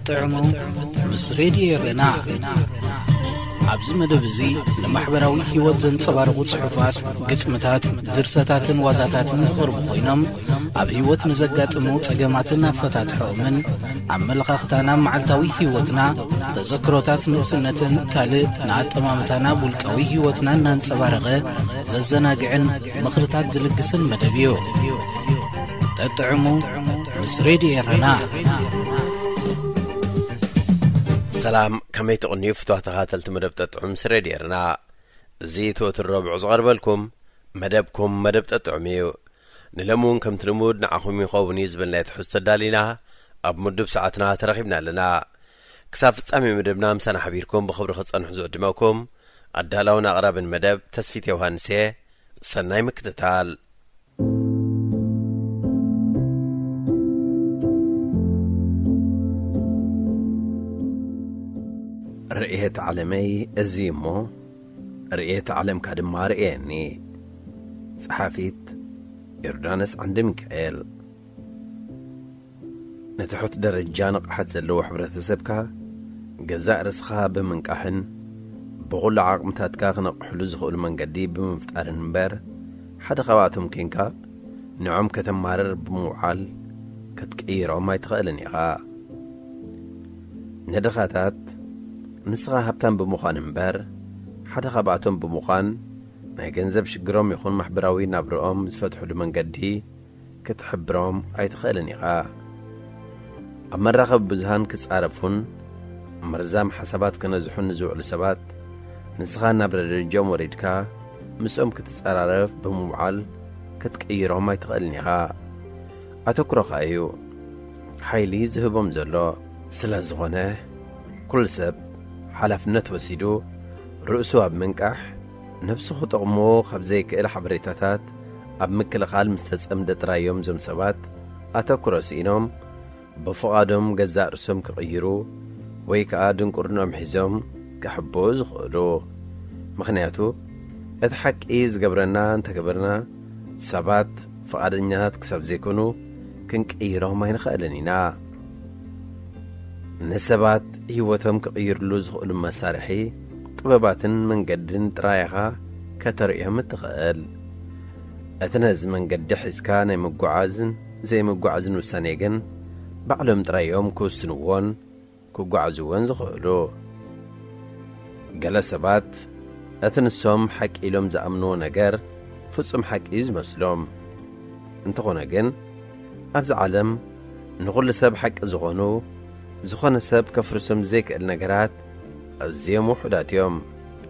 ጥዕሙ ምስ ሬድዮ ኤረና። ኣብዚ መደብ እዚ ንማሕበራዊ ህይወት ዘንጸባርቑ ጽሑፋት፣ ግጥምታት፣ ድርሰታትን ዋዛታትን ዝቐርቡ ኮይኖም፣ ኣብ ህይወት ንዘጋጥሙ ጸገማትን ኣፈታትሖኦምን፣ ኣመለኻኽታና፣ መዓልታዊ ህይወትና፣ ተዘክሮታት ንእስነትን ካልእ ንኣጠማምታና ውልቃዊ ህይወትና እናንጸባረቐ ዘዘናግዕን ምኽርታት ዝልግስን መደብ እዩ። ጠጥዕሙ ምስ ሬድዮ ኤረና። ሰላም፣ ከመይ ትቕንዩ ፍትዋ ተኸታተልቲ መደብ ጠጥዑም ምስ ሬድዮ ኤረና? እዚ እቲ ወትሩ ረቡዕ ዝቐርበልኩም መደብኩም መደብ ጠጥዑም እዩ። ንሎሚ እውን ከምቲ ልሙድ ንዓኹም ይኸውን እዩ ዝበልናዮ ትሕዝቶ ኣዳሊና ኣብ ምዱብ ሰዓትና ተረኺብና ኣለና። ክሳብ ፍጻሜ መደብና ምሳና ሓቢርኩም ብኽብሪ ክጸንሑ ዝዕድመኩም ኣዳላውን ኣቕራብን መደብ ተስፊት ዮሃንስ እየ። ሰናይ ምክትታል። ርእየት ዓለመይ እዚ እሞ ርእየት ዓለምካ ድማ ርእየኒ። ጸሓፊት ዮርዳኖስ ዓንደ ሚካኤል። ንትሑት ደረጃ ንቕሓት ዘለዎ ሕብረተሰብካ ገዛእ ርእስኻ ብምንቃሕን ብኹሉ ዓቕምታትካ ክነቕሕሉ ዝኽእሉ መንገዲ ብምፍጣርን እምበር፣ ሓደ ካብኣቶም ኴንካ ንዖም ከተማርር ብምውዓል ክትቅይሮም ኣይትኽእልን ኢኻ። ንድኻታት ንስኻ ሃብታም ብምዃን እምበር፣ ሓደ ካብኣቶም ብምዃን ናይ ገንዘብ ሽግሮም ይኹን ማሕበራዊ ናብርኦም ዝፈትሕሉ መንገዲ ክትሕብሮም ኣይትኽእልን ኢኻ። ኣብ መራኸቢ ብዙሃን ክጻረፉን መርዛም ሓሳባት ክነዝሑን ንዝውዕሉ ሰባት፣ ንስኻ ናብ ደረጃኦም ወሪድካ ምስኦም ክትጸራረፍ ብምውዓል ክትቅይሮም ኣይትኽእልን ኢኻ። ኣተኩሮኻ እዩ ሓይሊ ዝህቦም ዘሎ። ስለ ዝኾነ፣ ኩሉ ሰብ ሓላፍነት ወሲዱ ርእሱ ኣብ ምንቃሕ፣ ነብሱ ክጠቕሞ ካብ ዘይክእል ሓበሬታታት ኣብ ምክልኻል ምስ ተጸምደ ጥራይ እዮም እዞም ሰባት ኣተኩሮ ስኢኖም ብፍቓዶም ገዛእ ርእሶም ክቕይሩ ወይ ከኣ ድንቁርኖም ሒዞም ክሕብኡ ዝኽእሉ። ምኽንያቱ፣ እቲ ሓቂ ዝገብረና እንተገበርና፣ ሰባት ፍቓደኛታት ክሳብ ዘይኮኑ ክንቅይሮም ኣይንኽእልን ኢና። ንሰባት ህይወቶም ክቕይርሉ ዝኽእሉ መሳርሒ ጥበባትን መንገድን ጥራይ ኢኻ ከተርእዮም እትኽእል። እቲ ነዚ መንገዲ ሒዝካ ናይ ምጉዓዝን ዘይምጉዓዝን ውሳኔ ግን ባዕሎም ጥራይ እዮም ክውስንዎን ክጓዓዝዎን ዝኽእሉ። ገለ ሰባት እቲ ንሶም ሓቂ ኢሎም ዝኣምንዎ ነገር ፍጹም ሓቂ እዩ ዝመስሎም። እንተኾነ ግን፣ ኣብዚ ዓለም ንኹሉ ሰብ ሓቂ ዝኾኑ፣ ዝኾነ ሰብ ከፍርሶም ዘይክእል ነገራት ኣዝዮም ውሑዳት እዮም።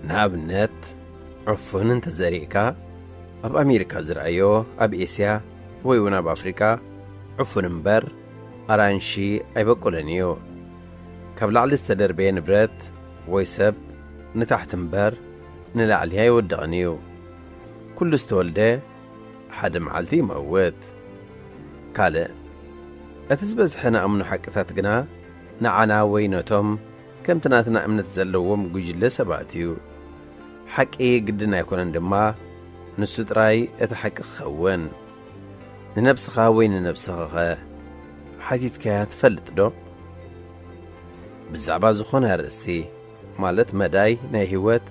ንኣብነት፣ ዕፉን እንተዘሪእካ፣ ኣብ ኣሜሪካ ዝረኣዮ ኣብ ኤስያ ወይ እውን ኣብ ኣፍሪቃ ዕፉን እምበር ኣራንሺ ኣይበቁልን እዩ። ካብ ላዕሊ ዝተደርበየ ንብረት ወይ ሰብ ንታሕቲ እምበር ንላዕሊ ኣይወድቕን እዩ። ኩሉ ዝተወልደ ሓደ መዓልቲ ይመውት። ካልእ፣ እቲ ዝበዝሐ ንኣምኖ ሓቅታት ግና ንዓና ወይ ነቶም ከምቲ ናትና እምነት ዘለዎም ጉጅለ ሰባት እዩ። ሓቂ ግድን ኣይኮነን ድማ ንሱ ጥራይ እቲ ሓቂ ክኸውን። ንነብስኻ ወይ ንነብስኺኸ ሓቲትካያ ትፈልጥ ዶ? ብዛዕባ ዝኾነ ኣርእስቲ፣ ማለት መዳይ ናይ ህይወት፣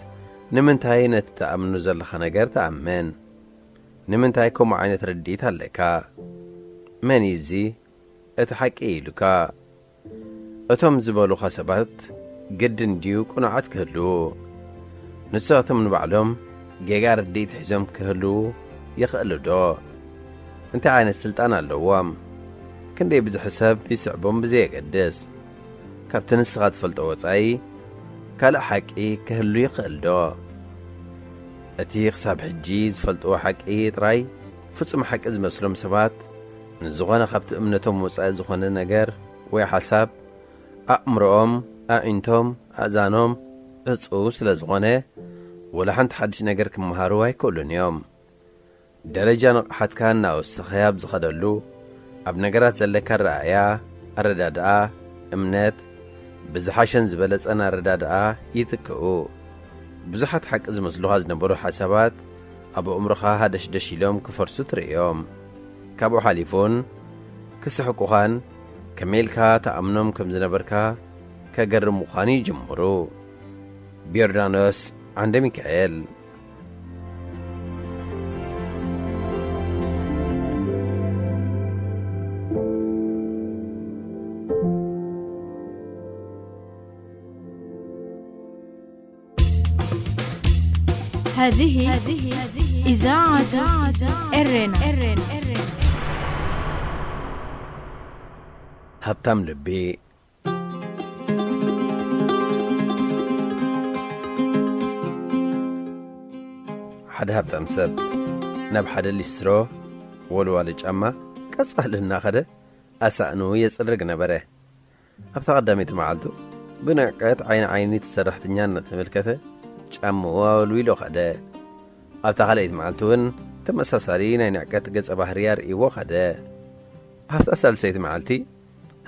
ንምንታይ ነቲ ትኣምኑ ዘለኻ ነገር ትኣምን? ንምንታይ ከምኡ ዓይነት ርድኢት ኣለካ? መን እዩ እዚ እቲ ሓቂ ኢሉካ? እቶም ዝበሉኻ ሰባት ግድን ድዩ ቅኑዓት ክህልዉ? ንሳቶም ንባዕሎም ጌጋ ርድኢት ሒዞም ክህልዉ ይኽእሉ ዶ? እንታይ ዓይነት ስልጣን ኣለዎም? ክንደይ ብዝሒ ሰብ ይስዕቦም ብዘየገድስ፣ ካብቲ ንስኻ ትፈልጦ ወጻኢ ካልእ ሓቂ ክህሉ ይኽእል ዶ? እቲ ክሳብ ሕጂ ዝፈልጥዎ ሓቂ ጥራይ ፍጹም ሓቂ ዝመስሎም ሰባት፣ ንዝኾነ ካብቲ እምነቶም ወጻኢ ዝኾነ ነገር ወይ ሓሳብ ኣእምሮኦም፣ ኣዒንቶም፣ ኣእዛኖም ዕጹው ስለ ዝኾነ፣ ወላ ሓንቲ ሓድሽ ነገር ክመሃሩ ኣይክእሉን እዮም። ደረጃ ንቕሓትካ እናወሰኸ ኣብ ዝኸደሉ፣ ኣብ ነገራት ዘለካ ኣረኣእያ፣ ኣረዳድኣ፣ እምነት፣ ብዝሓሸን ዝበለጸን ኣረዳድኣ ይትክኡ። ብዙሓት ሓቂ ዝመስሉኻ ዝነበሩ ሓሳባት ኣብ ኣእምሮኻ ሃደሽደሽ ኢሎም ክፈርሱ ትርእዮም። ካብኡ ሓሊፉን ክስሕቁኻን ከመይ ኢልካ ትኣምኖም ከም ዝነበርካ ከገርም ምዃኑ ይጅምሩ። ብዮርዳኖስ ዓንደ ሚካኤል። هذه إذاعة إرنا. ሃብታም ልቢ። ሓደ ሃብታም ሰብ ናብ ሓደ ሊስትሮ ወልዋሊ ጫማ ቀጻሊ እናኸደ ኣሳእኑ የጽርግ ነበረ። ኣብታ ቀዳመይቲ መዓልቱ ብንዕቀት ዓይኒ ዓይኒ እቲ ሰራሕተኛ እናተመልከተ ጫምኡ ኣወልዊሉ ኸደ። ኣብታ ካልኣይቲ መዓልቲ እውን ተመሳሳሊ ናይ ንዕቀት ገጸ ባህሪ ኣርእይዎ ኸደ። ኣብታ ሳልሰይቲ መዓልቲ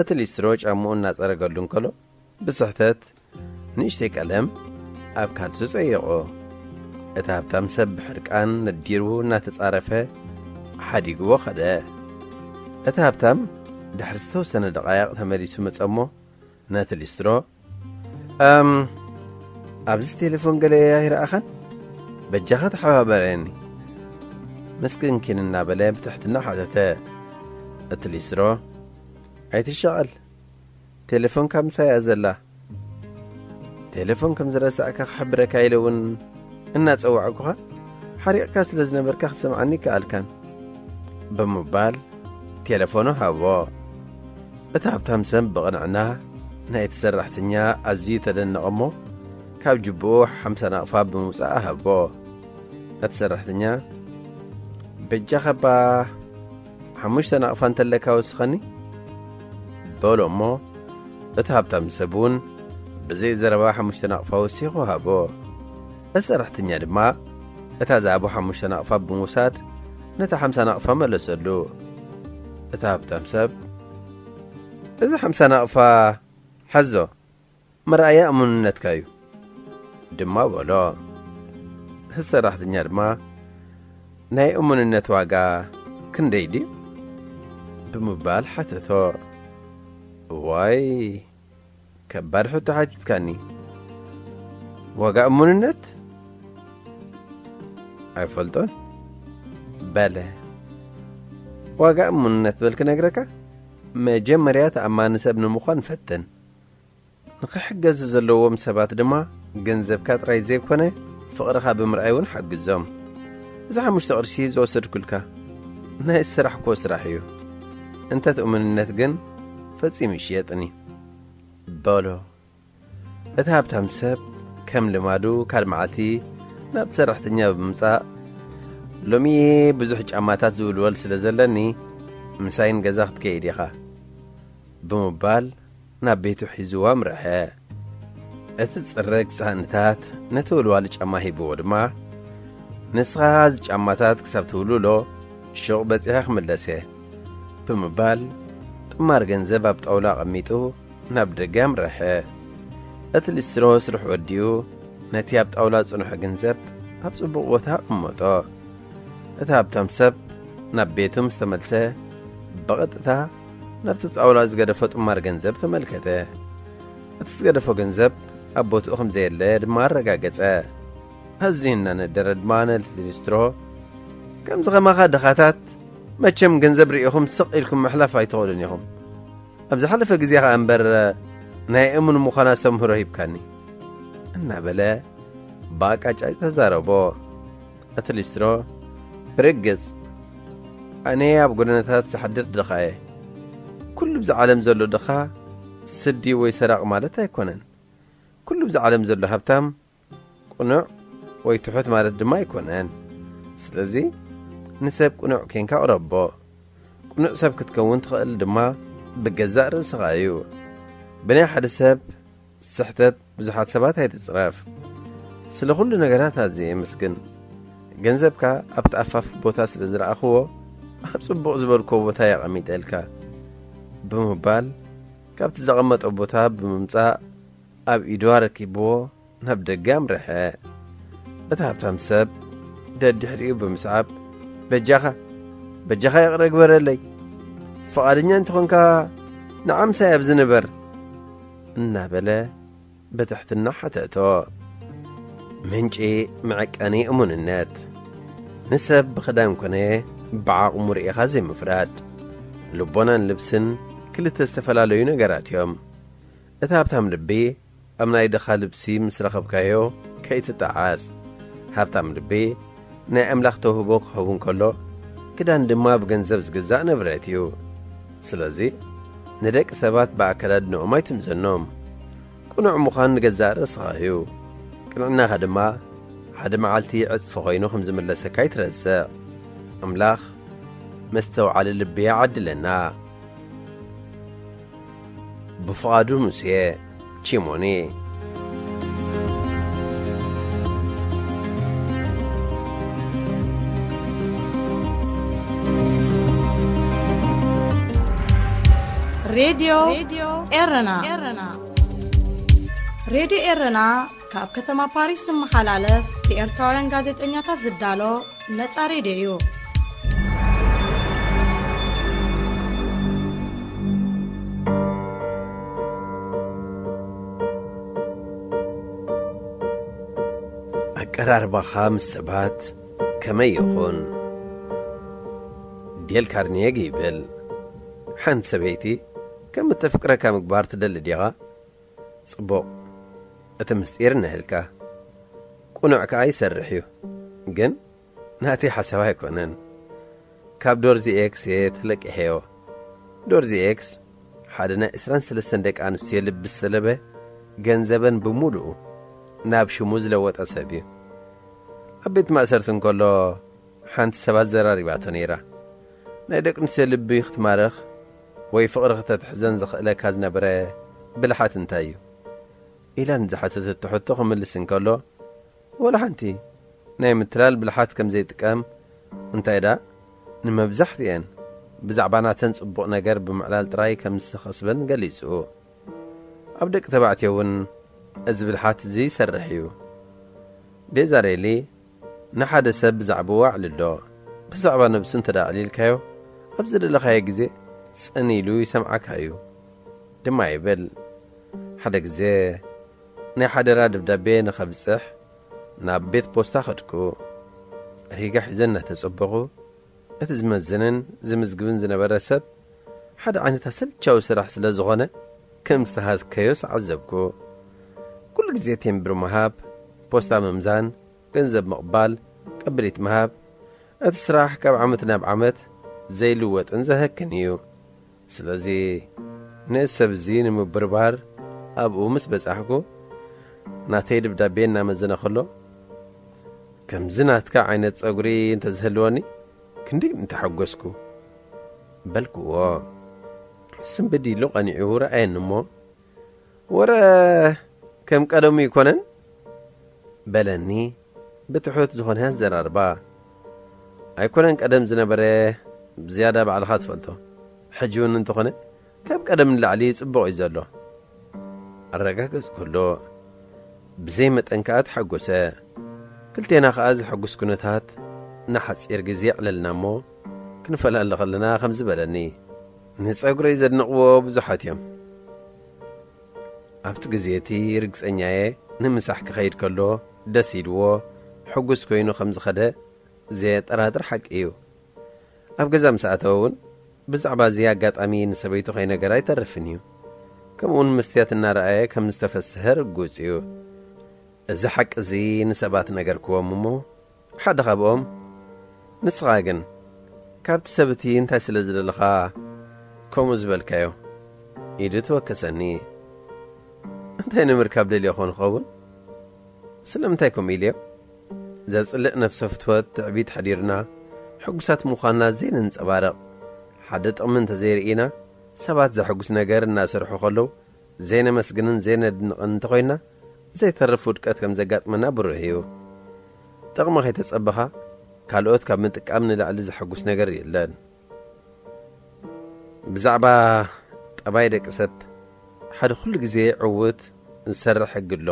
እቲ ሊስትሮ ጫምኡ እናጸረገሉ እንከሎ ብስሕተት ንእሽተይ ቀለም ኣብ ካልሱ ጸየቖ። እቲ ሃብታም ሰብ ብሕርቃን ነዲሩ እናተጻረፈ ሓዲግዎ ኸደ። እቲ ሃብታም ድሕሪ ዝተወሰነ ደቓይቕ ተመሊሱ መጸ እሞ ነቲ ሊስትሮ፣ "እም፣ ኣብዚ ቴሌፎን ገለ ኣይረኣኻን? በጃኻ ተሓባበረኒ" መስኪንኪን እናበለ ብትሕትና ሓተተ። እቲ ሊስትሮ፣ "ኣይትሻቐል፣ ቴሌፎንካ ምሳይ እያ ዘላ። ቴሌፎን ከም ዝረሳዕካ ክሕብረካ ኢለ እውን እናጸዋዕኩኻ ሓሪቕካ ስለ ዝነበርካ ክትሰምዓኒ ይከኣልካን" ብምባል ቴሌፎኑ ሃቦ። እቲ ሃብታም ሰብ ብቕንዕና ናይቲ ሰራሕተኛ ኣዝዩ ተደነቐ እሞ ካብ ጅብኡ ሓምሳ ናቕፋ ብምውጻእ ሃቦ። እቲ ሰራሕተኛ፣ "በጃኻ እባ ሓሙሽተ ናቕፋ እንተለካ ወስኸኒ" በሎ እሞ እቲ ሃብታም ሰብ እውን ብዘይ ዘረባ ሓሙሽተ ናቕፋ ወሲኹ ሃቦ። እቲ ሰራሕተኛ ድማ እታ ዝሃቦ ሓሙሽተ ናቕፋ ብምውሳድ ነታ ሓምሳ ናቕፋ መለሰሉ። እቲ ሃብታም ሰብ፣ "እዚ ሓምሳ ናቕፋ ሓዞ፣ መርኣያ እሙንነትካ እዩ" ድማ በሎ። እቲ ሰራሕተኛ ድማ፣ "ናይ እሙንነት ዋጋ ክንደይ ድዩ?" ብምባል ሓተቶ። "እዋይ፣ ከባድ ሕቶ ሓቲትካኒ። ዋጋ እሙንነት ኣይፈልጦን" በለ። "ዋጋ እሙንነት በል ክነግረካ፣ መጀመርያ ተኣማኒ ሰብ ንምዃን ፈትን። ንኽሕገዙ ዘለዎም ሰባት ድማ ገንዘብካ ጥራይ ዘይኮነ ፍቕርኻ ብምርኣይ እውን ሓግዞም። እዚ ሓሙሽተ ቅርሺ ዝወሰድኩልካ ናይ ዝሰራሕክዎ ስራሕ እዩ። እንተ ትእሙንነት ግን ፈጺሙ ይሽየጥን እዩ" በሎ። እቲ ሃብታም ሰብ ከም ልማዱ ካልእ መዓልቲ ናብቲ ሰራሕተኛ ብምምጻእ፣ "ሎሚ ብዙሕ ጫማታት ዝውልወል ስለ ዘለኒ ምሳይ ንገዛ ክትከይድ ኢኻ" ብምባል ናብ ቤቱ ሒዝዎ ኣምርሐ። እቲ ዝጽረግ ሳእንታት ነቲ ወልዋሊ ጫማ ሂብዎ ድማ፣ "ንስኻ እዚ ጫማታት ክሳብ ትውልውሎ ሹቕ በጺሐ ክምለስ እየ" ብምባል ጥማር ገንዘብ ኣብ ጣውላ ኣቐሚጡ ናብ ደገ ኣምርሐ። እቲ ሊስትሮ ስርሑ ወዲኡ ነቲ ኣብ ጣውላ ዝጸንሖ ገንዘብ ኣብ ጽቡቕ ቦታ ኣቐመጦ። እቲ ሃብታም ሰብ ናብ ቤቱ ምስ ተመልሰ፣ ብቐጥታ ናብቲ ጣውላ ዝገደፎ ጥማር ገንዘብ ተመልከተ። እቲ ዝገደፎ ገንዘብ ኣብ ቦትኡ ከም ዘየለ ድማ ኣረጋገጸ። ኣዝዩ እናነደረ ድማ ነቲ ሊስትሮ፣ "ከምዚ ኸማኻ ድኻታት መቸም ገንዘብ ርኢኹም ስቕ ኢልኩም ምሕላፍ ኣይትኽእሉን ኢኹም። ኣብ ዝሓለፈ ግዜ ኸኣ እምበር ናይ እሙን ምዃን ኣስተምህሮ ሂብካኒ" እናበለ ብኣቃጫጭ ተዛረቦ። እቲ ሊስትሮ፣ "ብርግጽ ኣነ ኣብ ጎደናታት ዝሓድር ድኻ እየ። ኩሉ ብዛ ዓለም ዘሎ ድኻ ስዲ ወይ ሰራቕ ማለት ኣይኮነን። ኩሉ ብዛ ዓለም ዘሎ ሃብታም ቅኑዕ ወይ ትሑት ማለት ድማ ኣይኮነን። ስለዚ ንሰብ ቅኑዕ ኬንካ ቅረቦ። ቅኑዕ ሰብ ክትከውን ትኽእል ድማ ብገዛእ ርእስኻ እዩ። ብናይ ሓደ ሰብ ስሕተት ብዙሓት ሰባት ኣይትጽረፍ። ስለ ኩሉ ነገራት ኣዝየ የመስግን። ገንዘብካ ኣብቲ ኣፋፍ ቦታ ስለ ዝረኣኽዎ፣ ኣብ ጽቡቕ ዝበልክዎ ቦታ እየ ኣቐሚጠልካ" ብምባል ካብቲ ዘቐመጦ ቦታ ብምምጻእ ኣብ ኢዱ ኣረኪብዎ ናብ ደገ ኣምርሐ። እቲ ሃብታም ሰብ ደድሕሪኡ ብምስዓብ፣ "በጃኻ፣ በጃኻ ይቕረ ግበረለይ። ፍቓደኛ እንተኾንካ ንዓምሳይ ኣብዚ ንበር እናበለ ብትሕትና ሓተቶ። ምንጪ መዐቀኒ እሙንነት። ንሰብ ብኽዳን ኮነ ብዓቕሙ ርኢኻ ዘይምፍራድ። ልቦናን ልብስን ክልተ ዝተፈላለዩ ነገራት እዮም። እቲ ሃብታም ልቢ ኣብ ናይ ድኻ ልብሲ ምስ ረኸብካዮ ከይትጠዓስ። ሃብታም ልቢ ናይ ኣምላኽ ተውህቦ ክኸውን ከሎ፣ ክዳን ድማ ብገንዘብ ዝግዛእ ንብረት እዩ። ስለዚ ንደቂ ሰባት ብኣከዳድንኦም ኣይትምዘኖም። ቅኑዕ ምዃን ንገዛእ ርእስኻ እዩ። ቅንዕናኻ ድማ ሓደ መዓልቲ ዕጽፊ ኮይኑ ከም ዝምለሰካ ኣይትረስዕ። ኣምላኽ መስተውዓሊ ልቢ ይዓድለና። ብፍቓዱ ሙሴ ቺሞኒ። ሬድዮ ኤረና። ሬድዮ ኤረና ካብ ከተማ ፓሪስ ዝመሓላለፍ ብኤርትራውያን ጋዜጠኛታት ዝዳሎ ነጻ ሬድዮ እዩ። ኣቀራርባኻ ምስ ሰባት ከመይ ይኹን? ዴል ካርኔግ ይብል፣ ሓንቲ ሰበይቲ ከም እተፍቅረካ ምግባር ትደሊ ዲኻ? ጽቡቕ፣ እቲ ምስጢር እነሀልካ። ቅኑዕ ከኣ ይሰርሕ እዩ፣ ግን ናተይ ሓሳብ ኣይኮነን። ካብ ዶርዚ ኤክስ እየ ተለቂሐዮ። ዶርዚ ኤክስ ሓደ ናይ ዕስራን ሰለስተን ደቂ ኣንስትዮ ልቢ ዝሰለበ፣ ገንዘበን ብምሉኡ ናብ ሽሙ ዝለወጠ ሰብ እዩ። ኣብ ቤት ማእሰርቲ እንከሎ ሓንቲ ሰባት ዘራሪባቶ ነይራ። ናይ ደቂ ኣንስትዮ ልቢ ክትማርኽ ወይ ፍቕሪ ክተትሕዘን ዘኽእለካ ዝነበረ ብልሓት እንታይ እዩ? ኢላ ንዝሓተተቶ ሕቶ ክምልስ እንከሎ፣ ወላ ሓንቲ ናይ ምትላል ብልሓት ከም ዘይጥቀም፣ እንታይ ደኣ ንመብዛሕትኤን ብዛዕባ ናተን ጽቡቕ ነገር ብምዕላል ጥራይ ከም ዝኸስበን ገሊጹ። ኣብ ደቂ ተባዕትዮ እውን እዚ ብልሓት እዚ ይሰርሕ እዩ። ዴዛሬሊ ንሓደ ሰብ ብዛዕባኡ ኣዕልሎ። ብዛዕባ ነብሱ እንተ ደኣ ኣዕሊልካዮ፣ ኣብ ዝደለኻዮ ግዜ ጽን ኢሉ ይሰምዓካ እዩ ድማ ይብል። ሓደ ግዜ ናይ ሓደራ ደብዳቤ ንኸብጽሕ ናብ ቤት ፖስታ ኸድኩ። ሪጋ ሒዘ እናተጸበኹ፣ እቲ ዝመዝንን ዝምዝግብን ዝነበረ ሰብ ሓደ ዓይነት ኣሰልቻዊ ስራሕ ስለ ዝኾነ ከም ዝተሃዝከዮ ዝዓዘብኩ። ኩሉ ግዜ ቴምብር ምሃብ፣ ፖስታ ምምዛን፣ ገንዘብ ምቕባል፣ ቀብሊት ምሃብ፣ እቲ ስራሕ ካብ ዓመት ናብ ዓመት ዘይልወጥን ዘሀክን እዩ። ስለዚ ነዚ ሰብ እዚ ንምብርባር ኣብኡ ምስ በጻሕኩ፣ ናተይ ደብዳቤ እናመዘነ ከሎ፣ "ከምዚ ናትካ ዓይነት ጸጉሪ እንተዝህልወኒ ክንደይ ምተሓጎስኩ" በልክዎ። ስምብድ ኢሉ ቀኒዑ ረኣየኒ እሞ፣ "ወረ ከም ቀደሙ ይኮነን?" በለኒ ብትሑት ዝኾነ ኣዘራርባ። "ኣይኮነን ቀደም ዝነበረ፣ ብዝያዳ ባዕልኻ ትፈልጦ። ሕጂ እውን እንተኾነ ካብ ቀደም ንላዕሊ ጽቡቕ እዩ ዘሎ" ኣረጋገጽኩሉ። ብዘይ መጠን ከኣ ተሓጎሰ። ክልቴና ከኣ ዘሐጉስ ኩነታት ንሓጺር ግዜ ኣዕለልና እሞ፣ ክንፈላለ ከለና ከምዚ በለኒ፣ "ንጸጉረይ ዘድንቕዎ ብዙሓት እዮም። ኣብቲ ግዜ እቲ ርግጸኛየ ንምሳሕ ክኸይድ ከሎ ደስ ኢልዎ፣ ሕጉስ ኮይኑ ከም ዝኸደ ዘየጠራጥር ሓቂ እዩ። ኣብ ገዛ ምስ ኣተወ እውን ብዛዕባ እዚ ኣጋጣሚ ንሰበይቱ ከይነገራ ኣይተርፍን እዩ። ከምኡውን መስትያት እናረኣየ ከም ዝተፈስሀ ርጉጽ እዩ። እዚ ሓቂ እዚ ንሰባት ነገርክዎም እሞ፣ ሓደ ካብኦም፣ 'ንስኻ ግን ካብቲ ሰብ እቲ እንታይ ስለ ዝደለኻ ከምኡ ዝበልካዮ?' ኢሉ ተወከሰኒ። እንታይ ንምርካብ ደልዮ ኾን ኸውን? ስለምንታይ ከምኡ ኢልዮ? ዘጽልእ ነፍሰ ፍትወት ትዕቢት ሓዲርና፣ ሕጉሳት ምዃንና ዘይነንጸባርቕ፣ ሓደ ጥቕሚ እንተዘይርኢና፣ ሰባት ዘሐጉስ ነገር እናሰርሑ ከለዉ ዘይነመስግንን ዘይነድንቕን እንተኾይንና፣ ዘይተርፍ ውድቀት ከም ዘጋጥመና ብሩህ እዩ። ጥቕሚ ከይተጸበኻ፣ ካልኦት ካብ ምጥቃም ንላዕሊ ዘሐጉስ ነገር የለን። ብዛዕባ ጠባይ ደቂ ሰብ፣ ሓደ ኩሉ ግዜ ዕዉት ዝሰርሕ ሕጊ ኣሎ።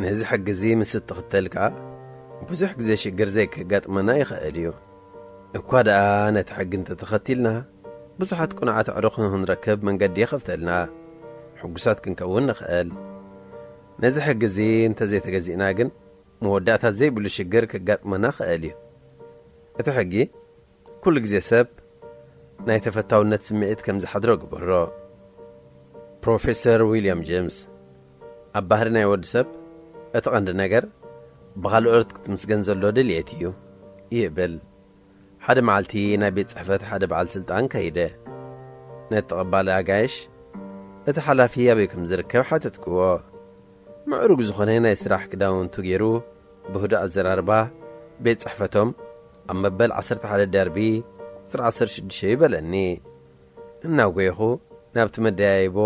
ነዚ ሕጊ እዚ ምስ እትኽተል ከኣ፣ ብዙሕ ግዜ ሽግር ዘይከጋጥመና ይኽእል እዩ። እኳ ደኣ ነቲ ሕጊ እንተተኸቲልና፣ ብዙሓት ቅኑዓት ኣዕሩኽ ንኽንረክብ መንገዲ ይኸፍተልና። ሕጉሳት ክንከውን ንኽእል። ነዚ ሕጊ እዚ እንተዘይተገዚእና ግን፣ መወዳእታ ዘይብሉ ሽግር ከጋጥመና ክእል እዩ። እቲ ሕጊ፣ ኩሉ ግዜ ሰብ ናይ ተፈታውነት ስምዒት ከም ዝሓድሮ ግበሮ። ፕሮፌሰር ዊልያም ጄምስ፣ ኣብ ባህሪ ናይ ወዲ ሰብ፣ እቲ ቀንዲ ነገር ብኻልኦት ክትምስገን ዘሎ ድልየት እዩ ይብል። ሓደ መዓልቲ ናብ ቤት ጽሕፈት ሓደ በዓል ስልጣን ከይደ። ነቲ ተቐባሊ ኣጋይሽ፣ እቲ ሓላፊ ኣበይ ከም ዝርከብ ሓተትክዎ። ምዕሩግ ዝኾነ ናይ ስራሕ ክዳውንቱ ገይሩ፣ ብህዱእ ኣዘራርባ፣ ቤት ጽሕፈቶም ኣብ መበል ዓሰርተ ሓደ ደርቢ፣ ቁጽሪ ዓሰርተ ሽዱሽተ እዩ በለኒ። እናጎየኹ ናብቲ መደያይቦ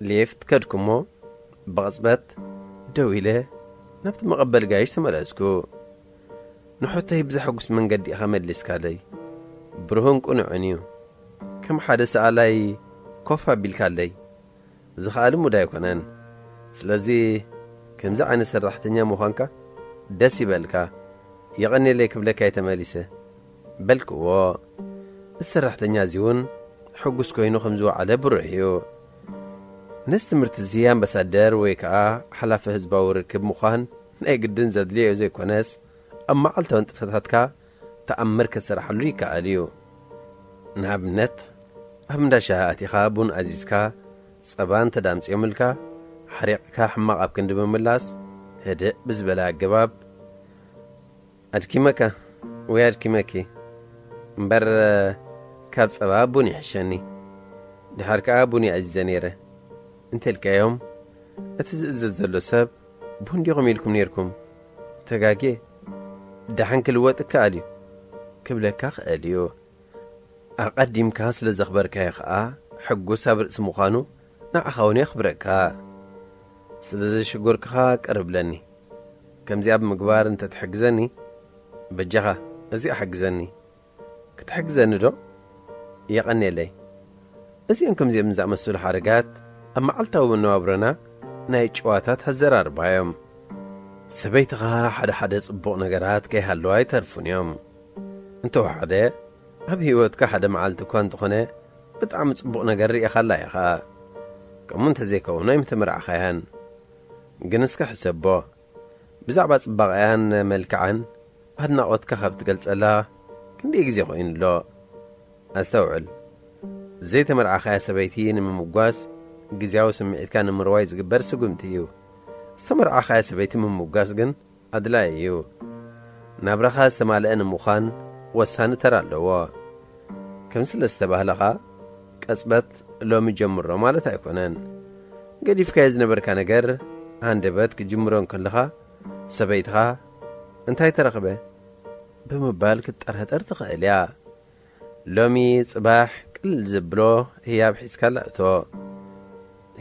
ሊፍት ከድኩ እሞ፣ ብቕጽበት ደው ኢለ ናብቲ መቐበሊ ጋይሽ ተመለስኩ። ንሕቶይ ብዘሐጉስ መንገዲ ኢኻ መሊስካለይ። ብሩህን ቅኑዕን እዩ። ከም ሓደ ሰኣላይ ኮፍ ኣቢልካለይ። እዚ ኸኣ ልሙድ ኣይኮነን። ስለዚ፣ ከምዚ ዓይነት ሰራሕተኛ ምዃንካ ደስ ይበልካ። የቐንየለይ ክብለካ እየ ተመሊሰ። በልክዎ። እዚ ሰራሕተኛ እዚ እውን ሕጉስ ኮይኑ ከም ዝወዓለ ብሩህ እዩ። ነዚ ትምህርቲ እዚ ኣምባሳደር ወይ ከኣ ሓላፊ ህዝባዊ ርክብ ምዃን ናይ ግድን ዘድልዮ ዘይኮነስ፣ ኣብ መዓልታዊ ንጥፈታትካ ተኣምር ክትሰርሓሉ ይከኣል እዩ። ንኣብነት፣ ኣብ እንዳ ሻሂ ኣቲኻ ቡን ኣዚዝካ፣ ጸባ እንተ ዳምጽዮምልካ፣ ሓሪቕካ ሕማቕ ኣብ ክንዲ ምምላስ፣ ህድእ ብዝበለ ኣገባብ፣ "ኣድኪመካ ወይ ኣድኪመኪ እምበር፣ ካብ ጸባ ቡን ይሕሸኒ። ድሓር ከኣ ቡን እየ ኣዚዘ ነይረ" እንተልካዮም፣ እቲ ዝእዘዝ ዘሎ ሰብ፣ "ቡን ዲኹም ኢልኩም ነይርኩም? ተጋግየ። ደሓን ክልወጥ ይከኣል እዩ" ክብለካ ክእል እዩ። ኣቐዲምካ ስለ ዘኽበርካዮ ኸኣ፣ ሕጉስ ኣብ ርእሲ ምዃኑ፣ ንዓኻ እውን የኽብረካ። ስለ ዘሽጎርክኻ ቅር ብለኒ። ከምዚኣ ብምግባር እንተ ትሕግዘኒ፣ በጃኻ፣ እዚኣ ሓግዘኒ። ክትሕግዘኒ ዶ? የቐንየለይ። እዚኦም ከምዚኦም ዝኣመሰሉ ሓረጋት ኣብ መዓልታዊ መነባብሮና ናይ ጨዋታት ኣዘራርባ እዮም። ሰበይትኻ ሓደ ሓደ ጽቡቕ ነገራት ከይሃለዋ ኣይተርፉን እዮም። እንተወሓደ፣ ኣብ ህይወትካ ሓደ መዓልቲ እኳ እንተኾነ፣ ብጣዕሚ ጽቡቕ ነገር ርኢኻላ ኢኻ። ከምኡ እንተዘይከውን ኣይምተመርዓኻያን። ግን እስከ ሕሰቦ፣ ብዛዕባ ጽባቐኣን መልክዓን ኣድናቖትካ ካብ ትገልጸላ ክንደይ ግዜ ኮይኑ ኣሎ? ኣስተውዕል፣ ዘይተመርዓኻያ ሰበይቲ ንምምጓስ ግዝያዊ ስምዒትካ ንምርዋይ ዝግበር ስጉምቲ እዩ። ዝተመርዓኻያ ሰበይቲ ምምጓስ ግን ኣድላዪ እዩ። ናብራኻ ዝተማልአ ንምዃን ወሳኒ ተራ ኣለዎ። ከም ስለ ዝተባህለኻ፣ ቀጽበት ሎሚ ጀምሮ ማለት ኣይኮነን። ገዲፍካዮ ዝነበርካ ነገር ሃንደበት ክጅምሮ እንከለኻ፣ ሰበይትኻ "እንታይ ተረኽበ?" ብምባል ክትጠራጠር ትኽእል እያ። ሎሚ ጽባሕ ቅልል ዘብሎ ህያብ ሒዝካላ እቶ።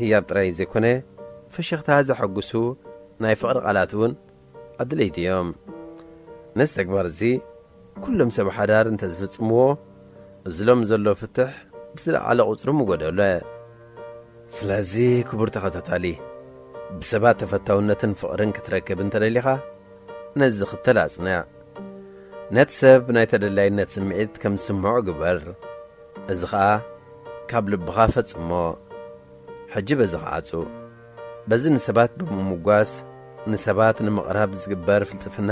ህያብ ጥራይ ዘይኮነ፣ ፍሽኽታ ዘሐጉሱ ናይ ፍቕሪ ቃላት እውን ኣድለይቲ እዮም። ነዚ ተግባር እዚ ኩሎም ሰብ ሓዳር እንተዝፍጽምዎ፣ እዚ ሎም ዘሎ ፍትሕ ብዝለዓለ ቁጽሪ ምጎደሎ። ስለዚ ክቡር ተኸታታሊ፣ ብሰባት ተፈታውነትን ፍቕርን ክትረክብ እንተደሊኻ፣ ነዚ ዝኽተል ኣጽንዕ። ነቲ ሰብ ናይ ተደላይነት ስምዒት ከም ዝስምዖ ግበር። እዚ ኸኣ ካብ ልብኻ ፈጽሞ። ሕጂ በዚ ኸዓጹ። በዚ ንሰባት ብምምጓስ፣ ንሰባት ንምቕራብ ዝግበር ፍልጥፍና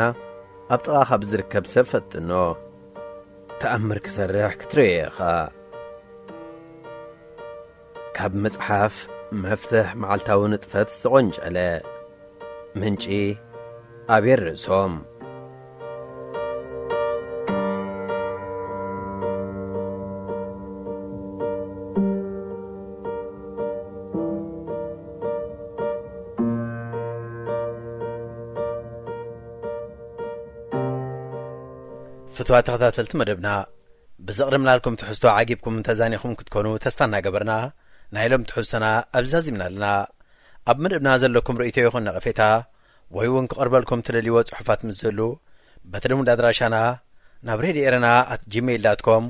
ኣብ ጥቓኻ ብዝርከብ ሰብ ፈትኖ። ተኣምር ክሰርሕ ክትርእዮ ኢኻ። ካብ መጽሓፍ መፍትሕ መዓልታዊ ንጥፈት ዝተቖንጨለ። ምንጪ፣ ኣቤል ርእሶም። ፍትዋ ተኸታተልቲ መደብና፣ ብዘቕርብናልኩም ትሕዝቶ ዓጊብኩም ተዛኒኹም ክትኮኑ ተስፋ እናገበርና፣ ናይ ሎም ትሕዝቶና ኣብዚ ዛዚምና ኣለና። ኣብ መደብና ዘለኩም ርእይቶ ይኹን ነቐፌታ፣ ወይ እውን ክቐርበልኩም ትደልይዎ ጽሑፋት ምስ ዝህሉ፣ በቲ ልሙድ ኣድራሻና ናብ ሬድዮ ኤረና ኣት ጂሜይል ዳት ኮም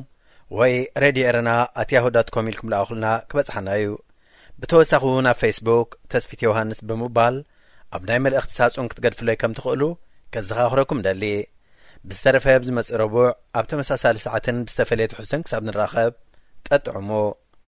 ወይ ሬድዮ ኤረና ኣት ያሁ ዳት ኮም ኢልኩም ለኣኹልና ክበጽሓና እዩ። ብተወሳኺ እውን ኣብ ፌስቡክ ተስፊት ዮሃንስ ብምባል ኣብ ናይ መልእኽቲ ሳጹን ክትገድፍለይ ከም ትኽእሉ ከዘኻኽረኩም ደሊ። ብዝተረፈ ኣብዚ መጽእ ረቡዕ ኣብ ተመሳሳሊ ሰዓትን ብዝተፈለየ ትሕዝቶን ክሳብ ንራኸብ፣ እጥዕሞ።